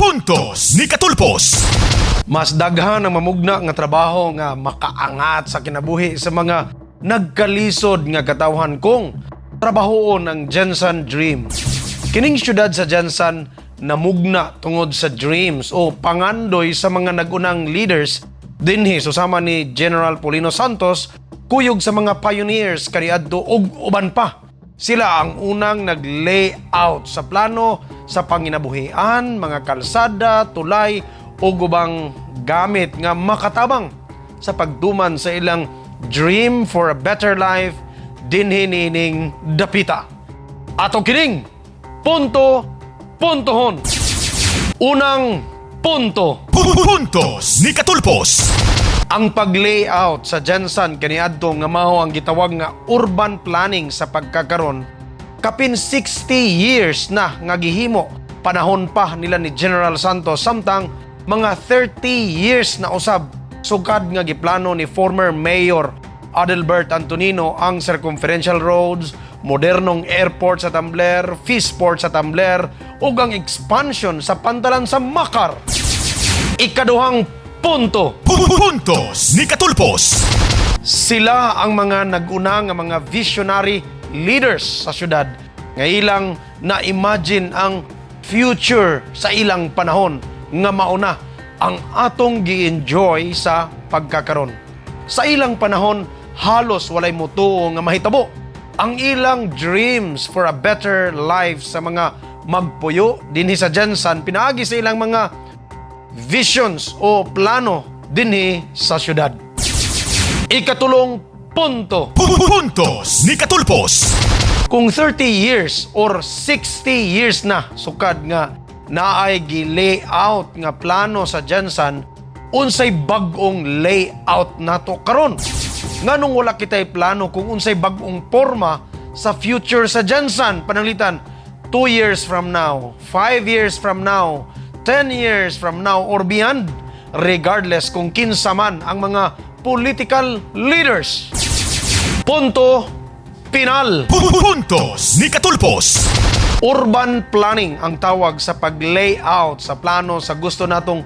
Puntos ni Katulpos. Mas daghan ang mamugna nga trabaho nga makaangat sa kinabuhi sa mga nagkalisod nga katawhan kung trabahoon ang GenSan Dream. Kining syudad sa GenSan namugna tungod sa dreams o pangandoy sa mga nagunang leaders dinhi, susama ni General Paulino Santos, kuyog sa mga pioneers kaniadto ug uban pa. Sila ang unang nag-layout sa plano sa panginabuhian, mga kalsada, tulay ug ubang gamit nga makatabang sa pagtuman sa ilang dream for a better life dinhi nining dapita. Ato kining punto puntohon. Unang punto. Puntos ni Katulpos. Ang pag-layout sa GenSan kaniadto nga mao ang gitawag nga urban planning sa pagkakaron, kapin 60 years na nga gihimo panahon pa nila ni General Santos, samtang mga 30 years na usab sukad nga giplano ni former Mayor Adelbert Antonino ang circumferential roads, modernong airport sa Tambler, fishport sa Tambler ug ang expansion sa pantalan sa Makar. Ikaduhang punto. Puntos ni Katulpos. Sila ang mga nag-una nga mga visionary leaders sa syudad nga ilang na-imagine ang future sa ilang panahon nga mauna ang atong gi-enjoy sa pagkakaron. Sa ilang panahon, halos walay mutuo nga mahitabo ang ilang dreams for a better life sa mga magpuyo dinhi sa GenSan pinaagi sa ilang mga visions o plano dinhi sa syudad. Ikatulong punto. Puntos ni Katulpos. Kung 30 years or 60 years na sukad nga naay gi-layout nga plano sa GenSan, unsay bag-ong layout nato karon? Nganong wala kitay plano kung unsay bag-ong porma sa future sa GenSan? Pananglitan, 2 years from now, 5 years from now, 10 years from now or beyond, regardless kung kinsa man ang mga political leaders. Punto final. Puntos ni Katulpos. Urban planning ang tawag sa pag-layout sa plano sa gusto natong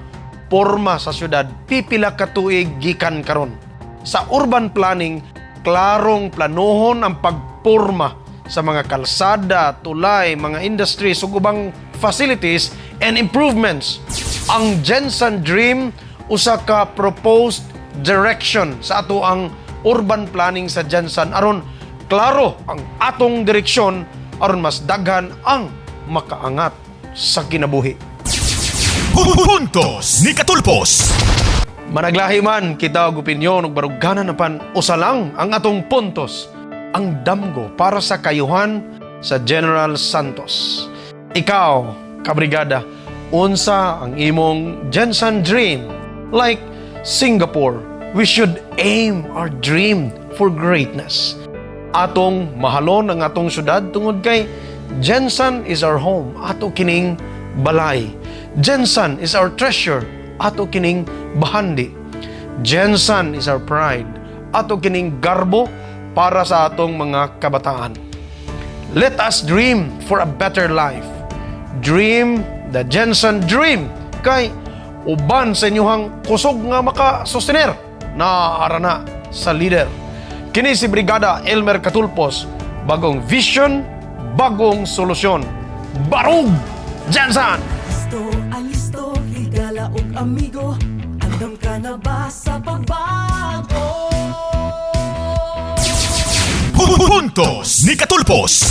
porma sa syudad pipila ka tuig gikan karon. Sa urban planning, klarong planuhon ang pagporma sa mga kalsada, tulay, mga industries ug ubang facilities and improvements. Ang GenSan Dream usa ka proposed direction sa ato ang urban planning sa GenSan aron klaro ang atong direksyon aron mas daghan ang makaangat sa kinabuhi. Puntos ni Katulpos. Managlahi man kita og opinyon ug baruganan, apan usa lang ang atong puntos, ang damgo para sa kayuhan sa General Santos. Ikaw, kabrigada, unsa ang imong GenSan Dream? Like Singapore, we should aim our dream for greatness. Atong mahalon ang atong syudad tungod kay GenSan is our home. Ato kining balay. GenSan is our treasure. Ato kining bahandi. GenSan is our pride. Ato kining garbo para sa atong mga kabataan. Let us dream for a better life. Dream the GenSan Dream kay uban sa inyuhang kusog nga maka-sustener na ara na sa leader. Kini si Brigada Elmer Katulpos, bagong vision, bagong solusyon. Barug GenSan! Listo, alisto, higala og amigo. Andam ka na ba sa pagbago? Puntos ni Katulpos.